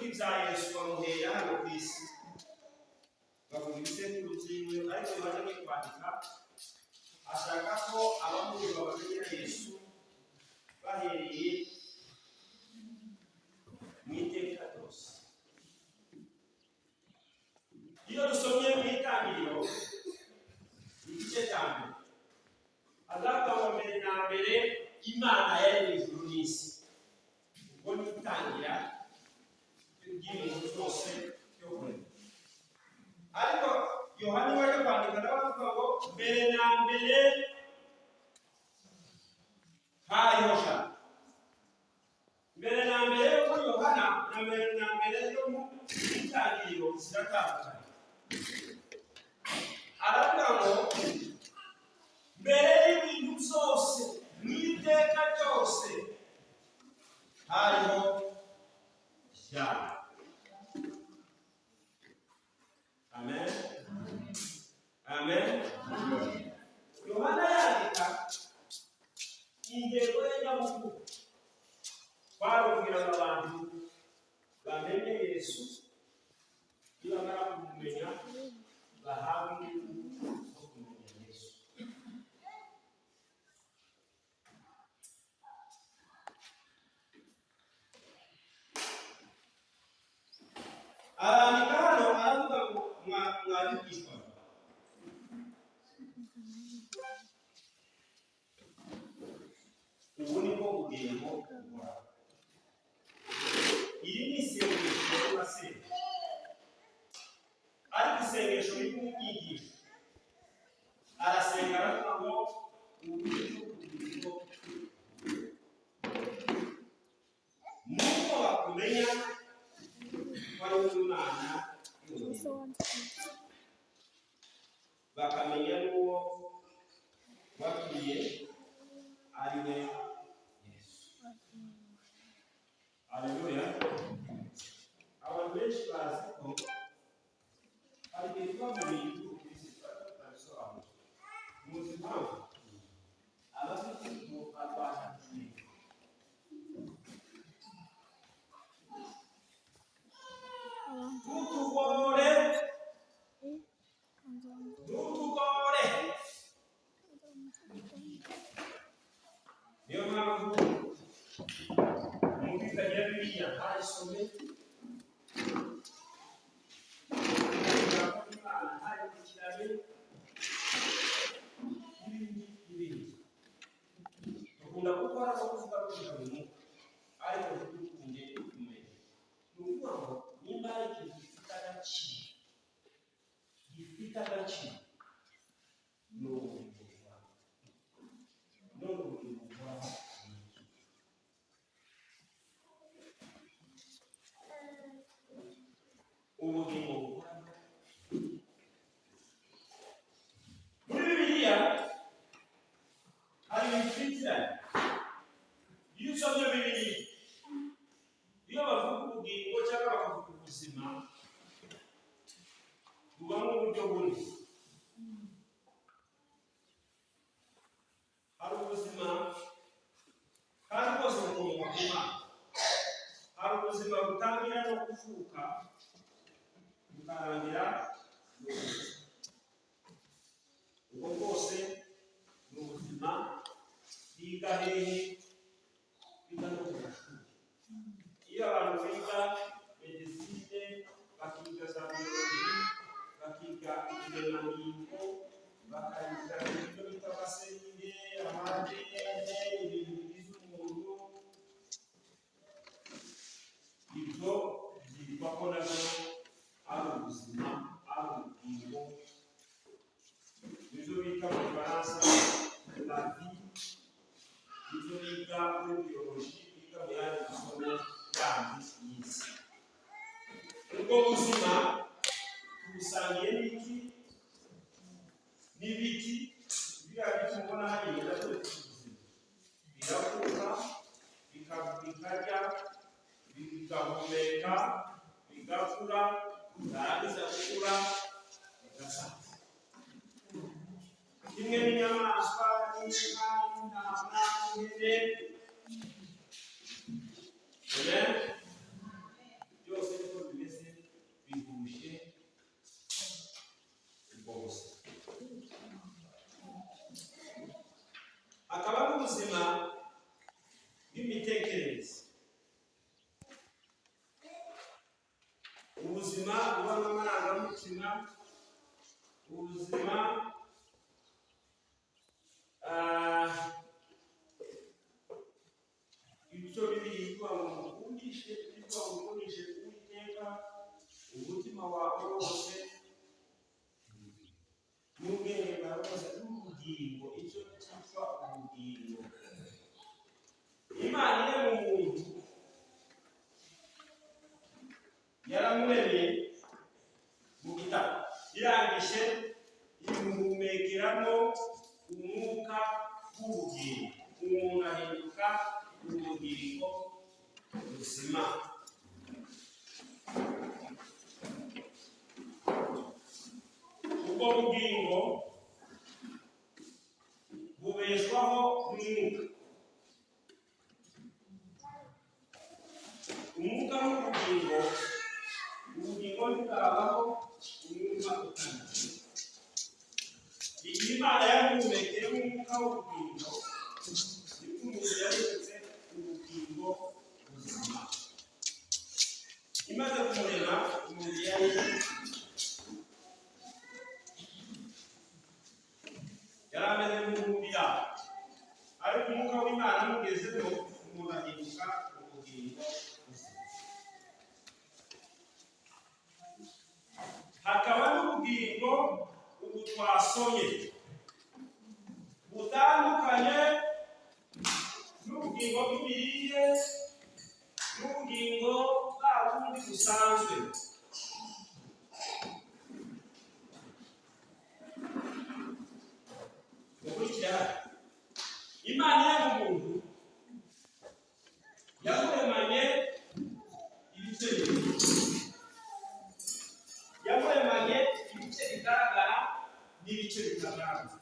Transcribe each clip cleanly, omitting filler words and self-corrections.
Ibya Yesu bamuhera hano ku isi, bavuga ibisekuru byiwe, ariko Yohana agiye kwandika ashaka ko abamwumva bamenya Yesu bahereye mu iteka ryose. Iyo dusomye mu Itangiriro igice cya mbere, azavuga ngo: "Mbere na mbere Imana yaremye ijuru n'isi." Ubwo ni itangira ry'ibintu byose byo kurema. Ariko Yohani waje kwandika nawe avuga ngo: "Mbere na mbere hariho Jambo." Mbere na mbere yo muri Yohana na mbere na mbere yo mu Itangiriro ziratandukanye. Aravuga ngo mbere y'ibintu byose, mu iteka ryose, hariho Jambo. Amen, amen. Yohana yandika, intego ye nyamukuru kwari ukugira ngo abantu bamenye Yesu, nibamara kumumenya bahabwe inyungu zo kumenya Yesu. Arandika hano, aravuga ngo: "Mwabigishwa, ubu ni bwo bugingo buhoraho." Iri ni isengesho ry'abasenga, ariko isengesho riri mu nyigisho. Arasenga, aravuga ngo: "Ubu ni bwo bugingo, nuko bakumenya ko ari wowe Imana yonyine, bakamenya n'uwo watumye, ari we Yesu." Aleluya! Abantu benshi bazi ko hari igihe tuba mu bintu by'ubukristo tutabisobanura. Muzi impamvu? Abakristo barwana kumenya. Ntutugore, ntutugore. Niyo mpamvu umuntu utagira Bibiliya ntayisome, ijambo ry'Imana ntarikurikirane, n'ibindi n'ibindi. Dukunda gukora no kuvuga kugira mu mwuka, ariko ntidukunde kumenya. Ni ukuvuga ngo nimba hari ikintu gifite agaciro, gifite agaciro, ni ubugingo buhoraho. None ubugingo buhoraho ni iki? Ubugingo buhoraho, muri Bibiliya hari ibintu bikurikiranye. Iyo usomye Bibiliya, iyo bavuga ubugingo cyangwa bakavuga ubuzima, bubamo uburyo bune. Hari ubuzima, kandi bwose bukomoka ku Mana. Hari ubuzima butangira no kuvuka, bukarangira no gupfa. Ubwo bwose ni ubuzima. Biga hehe? Biga no mu mashuri. Iyo abantu biga médecine, bakiga za biologie, bakiga uturemangingo, bakayiga ibyo bita ama cellules, ama ADN, ibintu bigize umuntu, ibyo byitwa ko nabyo ari ubuzima, ari ubugingo. Ibyo bita mu Gifaransa la vie, ibyo biga muri biologie, biga mu yandi masomo yandi y'isi. Ubwo buzima tubusangiye n'iki? N'ibiti. Biriya biti mubona hariya nabyo bifite ubuzima. Birakuka, bikarya, bigahumeka, bigakura, byarangiza gukura bigasaza, kimwe n'inyamaswa, n'inka, n'intama, n'ihene. Amen. Byose. n'ubuzima bw'imitekerereze, ubuzima bubamo amarangamutima, ubuzima ibyo Bibiliya ivuga ngo mukundishe, ivuga ngo mukundishe Uwiteka umutima wawe wose n'ubwenge bwawe bwose n'ubugingo. Icyo cyitwa ubugingo, Imana irema umuntu yaramuremye mu gitaka, irangije imuhumekeramo umwuka w'ubugingo, umuntu ahinduka ubugingo buzima. Ubwo bugingo bubeshwaho n'umwuka. Umwuka n'ubugingo, ubugingo ntibwabaho umwuka utari. Igihe Imana yamuhumekeyemo umwuka w'ubugingo, nibwo umuntu yahindutse ubugingo buzima. Imaze kumurema, umuntu yari ameze nk'umubira, ariko umwuka w'Imana amugezemo, umuntu ahinduka ubugingo buzima. Hakaba n'ubugingo ubu twasomye butandukanye n'ubugingo bw'imirire n'ubugingo bwa bundi busanzwe. Mukurikira hano, Imana irema umuntu yamuremanye ibice bibiri. Yamuremanye ibice bigaragara n'ibice bitagaragara.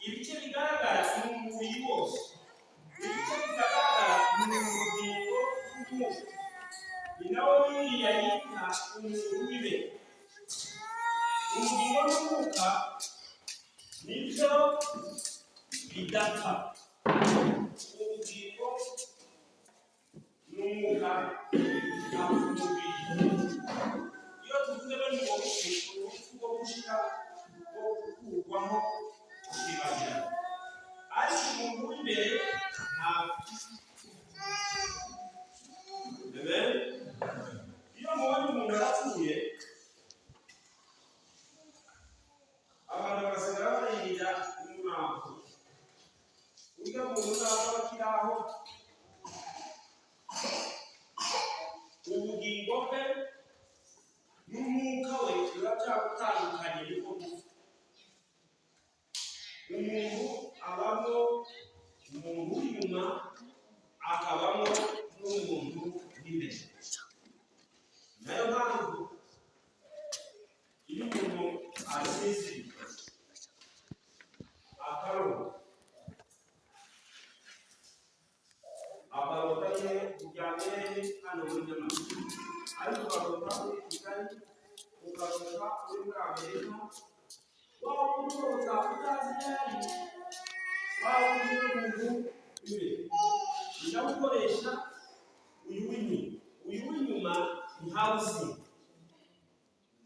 Ibice bigaragara ni umubiri wose, ibice bitagaragara ni ubugingo bw'umwuka. Ni nawo Bibiliya yita umuntu w'imbere. Ubugingo n'umwuka nibyo bidapfa. Ubugingo n'umwuka ntabwo umubiri. Iyo tuvuze bene ubwo rupfu, urupfu rwo gushira, rwo gukurwaho, rukibagirana, ariko umuntu w'imbere ntapfa. Amen. Iyo mubonye umuntu arapfuye, abantu bagasigara baririra umurambo, urya muntu ntabwo aba akiri aho. Ubugingo bwe n'umwuka we biba byagutandukanye, niko gupfa. Umuntu abamo umuntu w'inyuma, akabamo n'umuntu w'imbere. Nayo mpamvu iyo umuntu asinziriye akarota, akarota nyine uryamye hano muri Nyamata, ariko ukarota uri Kigali, ukarota uri muri Amerika, waba urota utazi iyo ari, waba uri n'umuntu w'imbere, ni nawe ukoresha uyu w'inyuma. Uyu w'inyuma ni housing,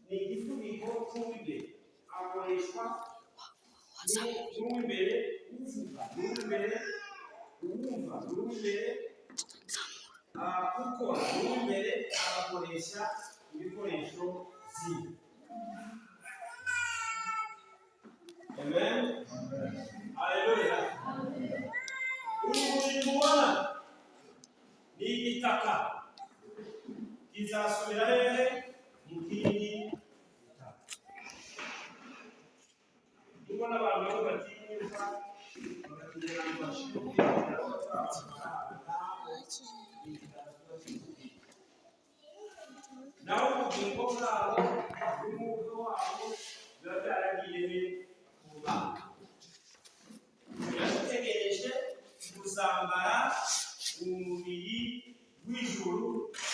ni igifuniko cy'uw'imbere, akoreshwa n'uw'imbere uvuga, n'uw'imbere uwumva, n'uw'imbere ukora, n'uw'imbere agakoresha ibikoresho by'iwe. Amen, haleluya. Uyu mubiri mubona ni igitaka, kizasubira hehe? Mu kindi gitaka. Ubona abantu bamwe batinyuka bagakenera ngo bashire. Naho ubugingo bwabo n'umwuka wabo biba byaragiye he? Ku Mana. Birategereje kuzambara umubiri w'ijuru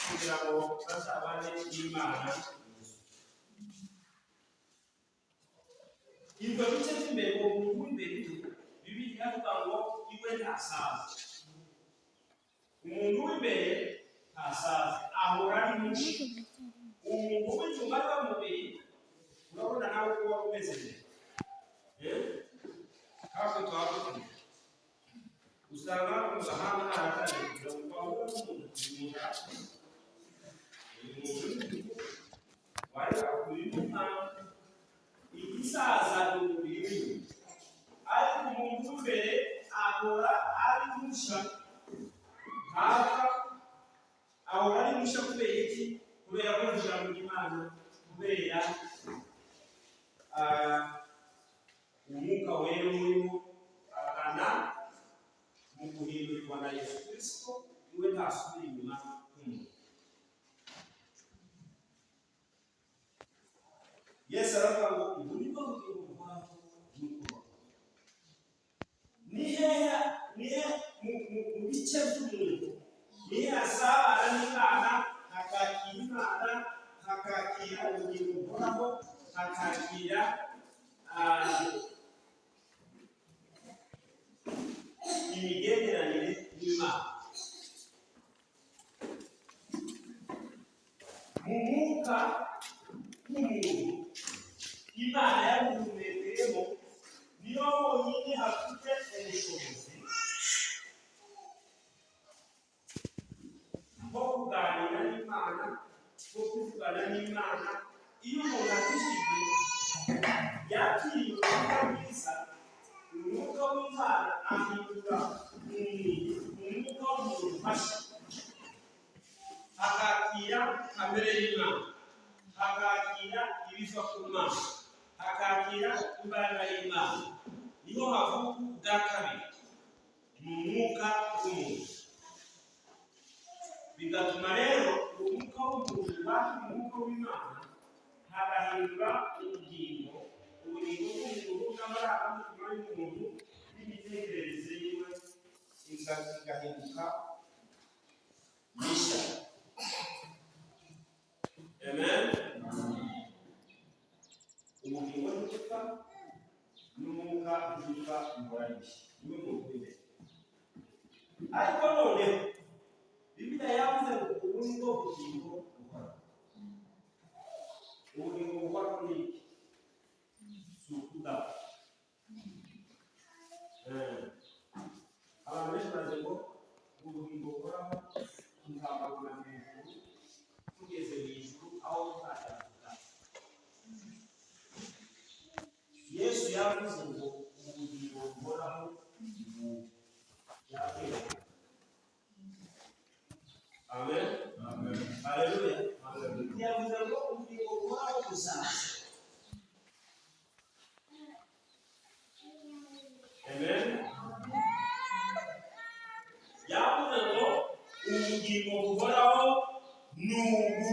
kugira ngo bazabane n'Imana. Ibyo bice by'imbere, uwo muntu w'imbere, Bibiliya ivuga ngo Ntasaza. Umuntu w'imbere ntasaza, ahora ari mushya. Umuntu w'inyuma, ari mubiri, urabona nawe uko waba umeze mbere. Hafi twaba usanga mu gahanga haratangiye kugira ngo wahura n'umuntu, uyu muntu wareba uyu mpamvu igisaza ni umubiri w'inyuma, ariko umuntu w'imbere ahora ari mushya, ntapfa, ahora ari mushya. Kubera iki? Kubera ko ijambo ry'Imana, kubera Umwuka Wera urimo agana mu guhindurirwa na Yesu Kirisito, iwe ntasubira inyuma nk'umuntu. Yesu aravuga ngo ubu ni bwo bugingo buhoraho, ni ukubaho. Ni hehe? Ni he mu bice by'umuntu ni he asabana n'Imana, hakakira Imana, hakakira ubugingo buhoraho, hakakira imigenderanire n'Imana? Mu mwuka w'umuntu Imana yamuhumekeyemo niyo honyine hafite ubushobozi bwo kuganira n'Imana, bwo kuvugana n'Imana. Iyo umuntu akijijwe, yakiriye ubutumwa bwiza, Umwuka w'Imana ahindura umuntu, umwuka w'umuntu mashya, akakira kamere y'Imana, akakira ibiva ku Mana, akakira imbaraga y'Imana. Niho havuka ubwa kabiri mu mwuka w'umuntu. Bigatuma rero umwuka w'umuntu wakira umwuka w'Imana, hagahindura ubugingo, ubugingo bw'umuntu n'amarangamutima y'umuntu n'imitekerereze yiwe igahinduka mishya. Amen. Ubugingo ntibupfa n'umwuka ntibipfa, bihora ari bishya. Niwe muntu w'imbere. Ariko noneho Bibiliya yavuze ngo ubu ni bwo bugingo buhoraho. Ubugingo buhoraho ni iki? Si ukudapfa. Abantu benshi bazi ngo ubugingo buhoraho tuzababona mu ijuru, tugeze mu ijuru aho tuzajya kudapfa. Yesu yavuze ngo ubugingo buhoraho ni ubu. Yakwereka. Amen. Haleluya. Yavuze ngo ubugingo buhoraho buzaza. Amen. Yavuze ngo ubugingo buhoraho ni ubu.